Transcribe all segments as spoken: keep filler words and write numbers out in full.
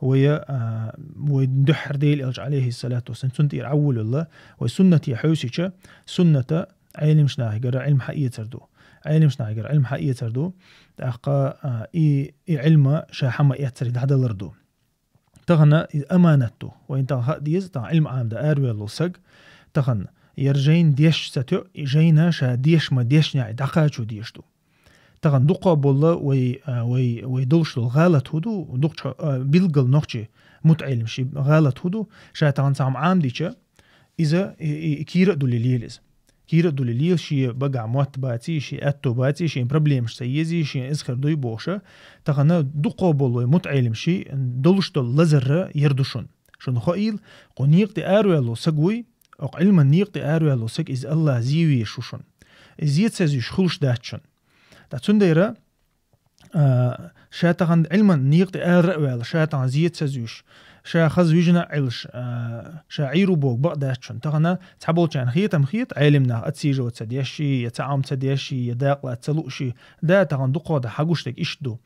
Вай, а, вай дуьххьара Дела Элча, алейхиссалату вассалам, цунна тӀера Ӏоввалла, вай суннате хьовсича, сунната Ӏелимаш нахагара Ӏилма хьаэцар ду. Ӏелимаш нахагара Ӏилма хьаэцар ду. ТӀаккха, а, и, и Ӏилма ша хьама эцари дӀадалар ду. Тахана и аманат ду. Вайна тахан хаа деза, тахан Ӏилма Ӏамда араваьлла саг. Тахан яр жайна деш ца тоьу, и жайна ша деш ма дешне дӀакхачо деш ду. Тахан дукха болла вай, а, вай, вай долуш долу гӀалат хӀу ду, дукхачу, а, билггал нохчи мутаӀелим ши гӀалат хӀу ду, ша тахан цхьа хӀума Ӏамдича, иза и, и, и кийра а дули лелиза. Кийра а дули лел ши багахь мотт баций, ши аьтто баций, ши проблемаш ца езий, ши изхар дуй бохуша, тахана дукха болла вай мутаӀелим ши долуш долу лазарра яр ду шун. Шун хоийла, кху некъа тӀе араваьлла саг вуй, окху Ӏилман некъа тӀе араваьлла саг иза Аллах зевеш ву шун. Иза зе ца зуьйш хуьлуш дац шун. Ткъа цундела, а, ша тахан Ӏилман некъа тӀе ара а ваьлла, ша тахан зе ца зуьйш, ша хаза вижина а Ӏилш, а, ша Ӏийр ву боху бакъ дац шун. Тахана цхьаболчарна хетам хета, Ӏелим нах отсиживать ца деш ши, я ца Ӏам ца деш ши, я дакъа лаца ца лууш ши. Да, тахан дукха да хьагуш дерг иштта ду.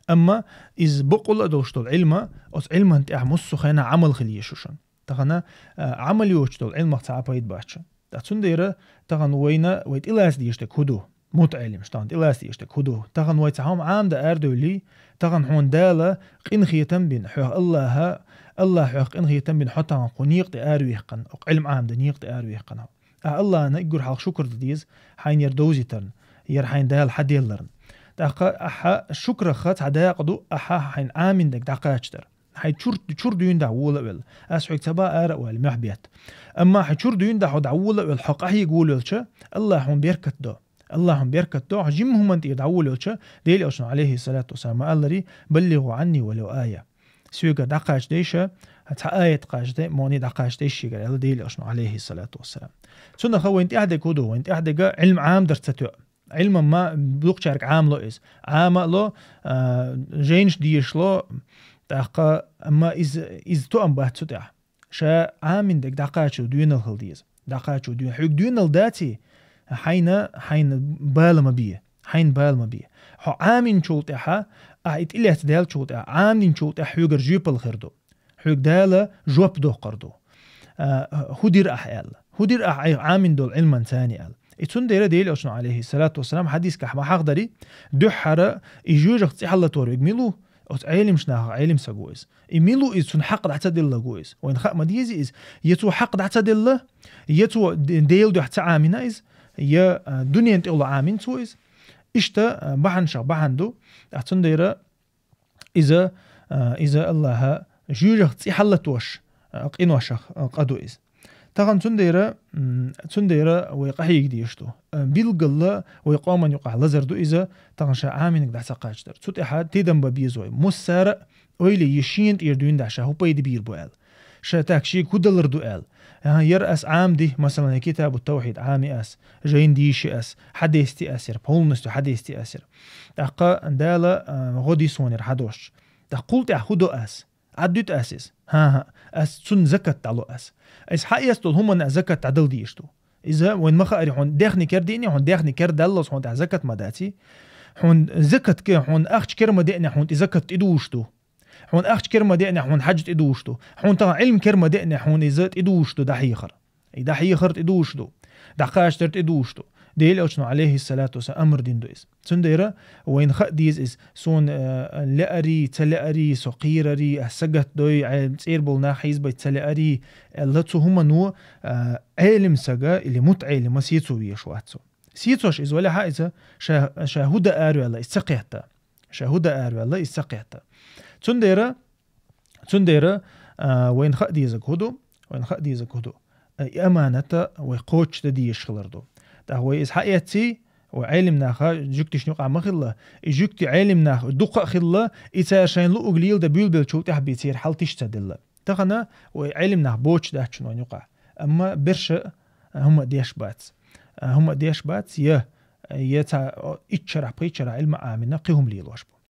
Амма иза бакъулла а долуш долу Ӏилма, оцу Ӏилман тӀехь муссу хенахь Ӏамал хила еза шун. Тахана, а, Ӏамал йоцуш долу Ӏилмах цхьа а пайда бац шун. Ткъа цундела тахан вайна, вай тӀелаца дезаш дерг хӀу ду? МутаӀелимаш тахан тӀелаца дезаш дерг хӀу ду? Тахан вай цхьа хӀума Ӏамда арадевллий, тахан хьуна Дала къинхетам бина, хьоьх Аллаха, Аллах хьоьх къинхетам бина, хьо тахан кху некъа тӀе аравехкан, окху Ӏилма Ӏамда некъа тӀе аравехкан хьо. А Аллахана уггар хьалха шукр дан деза, хьайна яр довзийтарна, яр хьайна Дала хьаделларна. ТӀаккха ахьа шукраха цхьа дакъа ду, ахьа хьайна Ӏамин дерг дӀакхачадар. Хьайн чур, чур дуьйна дӀа вола а велла. Ас хьоьга ца бан ара а ваьлла, мохь бетта. Амма хьайн чур дуьйна дӀа хьо дӀа вола а велла, хьо къахьега волавелча, Аллах хьуна беркат до. Аллах хьуна беркат до, хьо жимма хӀуманна тӀера дӀа волавелча, Дела Элчано, алейхи салату вассалам, ма аллари, «Баллигу Ӏанни валав ая». Соьгара дӀакхачадайша, цхьа аят кхачадай, мони дӀакхачадайша шегара, аьлла Дела Элчано, алейхи салату вассалам. Цунах вайн тӀаьхьадерг хӀу ду, вайн тӀаьхьадерг Ӏилма Ӏамдар ца тоьу. Ӏилма ма дукхачаьрга Ӏамало иза. Ӏама а ло, а, жайнаш дешало, тӀаккха, амма иза, иза тоам бац цу тӀехь. Ша Ӏамин дерг дӀакхачо доьнал хила деза. ДӀакхачо доьнал. Хьоьга доьнал даций, хьайна, хьайна бала ма бе. Хьайна бала ма бе. Хьо Ӏаминчул тӀаьхьа, ахьа и тӀелаьцна даьллачул тӀаьхьа, Ӏамдинчул тӀаьхьа хьоьгара жоьпалла хир ду. Хьоьга Дала жоп доккхур ду. А, хӀу дира ахь аьлла. ХӀу дира ахь айхьа Ӏамин долу Ӏилман цани аьлла. И цундела Дела Элчано, алейхи салату вассалам, хьадискахь ма хьахдари, дуьххьара и жоьжах цӀе хьаллатор вег мила ву, оцу Ӏелимаш нахах Ӏелим саг ву иза. И мила ву иза, цунна хьакъ дӀа ца делла ву иза. Вайна хаа ма дезий иза. Я цо хьакъ дӀа ца делла, я цо де-, Дела дуьхьа ца Ӏамина иза, я, а, дуьнен тӀехула Ӏамин цо иза. Иштта, а, бахьанашах бахьана ду. Ахь цундела иза, а, иза Аллаха жоьжах цӀе хьаллатош, а, къиношах, а, къа ду иза. Тахана цундела, м, цундела вай къахьега дезаш ду. А, билггала вай къоман юкъахь лазар ду иза, тахана ша Ӏаминиг дӀа ца кхачадар. Цу тӀехьа тидам бан беза вай. Муссара а ойла е шена тӀера дуьйна дӀа ша хӀу пайда бийр бу аьлла. Ша так шега хӀу далар ду аьлла. А, яр ас Ӏамди, масалан, я Китабу Тавхьид Ӏами ас, жайн дийши ас, хьадести ас яр, полностью хьадести ас яр. ТӀаккха Дала, а, гӀо ди суна яр хьадош. ТӀаккха кхул тӀехь хӀу до ас? Ӏаддуьту ас иза? ХӀан-хӀа, ас цунна закат дӀало ас. Иза хьаэцдолу хӀуманна закат дӀадала дезаш ду. Иза вайн ма хаари хьуна дехни кер диъни, хьуна дехни кер даллалц хьуна тӀехь закат ма даций. Хьуна закат ке, хьуна ахча кер ма деъни, хьуна тӀе закат тӀедугӀуш ду. Хьуна ахча кер ма деъни, хьуна хьаьж тӀедугӀуш ду. Хьуна тахана Ӏилма кер ма деъни, хьуна иза тӀедугӀуш ду дӀахьехар. И дӀахьехар тӀедугӀуш ду. ДӀакхачадар тӀедугӀуш ду. Дела Элчано, алейхи салату вассалам, амр дина ду иза. Цундела вайна хаа деза иза. Суна, э, леари, ца леари, со кхийрари, ас сагатдой, Ӏе-, цӀера болу нах хьийзабайта ца леари, аьлла цу хӀумано, э, Ӏелим сага или мутаӀелима сецо везаш вац цо. Сецош иза валехьа иза ша, ша хӀу дан араваьлла, иза ца кхетта. Ша хӀу дан араваьлла, иза ца кхетта. Цундела, цундела, а, вайна хаа дезаг хӀу ду, вайна хаа дезаг хӀу ду. А, и аманата вай кхочуш дан дезаш хилар ду. ТӀаккха вай иза хьаэцций, вай Ӏелим наха жуьгтишна юкъахь ма хилла, и жуьгти Ӏелим нах дукха а хилла, и цара шайн луъуг лела дан буьйлабеллачул тӀаьхьа бен церан хьал тиша ца делла. Тахана вай Ӏелим нах боцуш дац шуна вайн юкъахь. Амма берша, а, хӀума а деш бац. А, хӀума а деш бац, я, я цхьа, о, итт шарахь, пхийтта шарахь Ӏилма Ӏамина кхин хӀума лелош бу.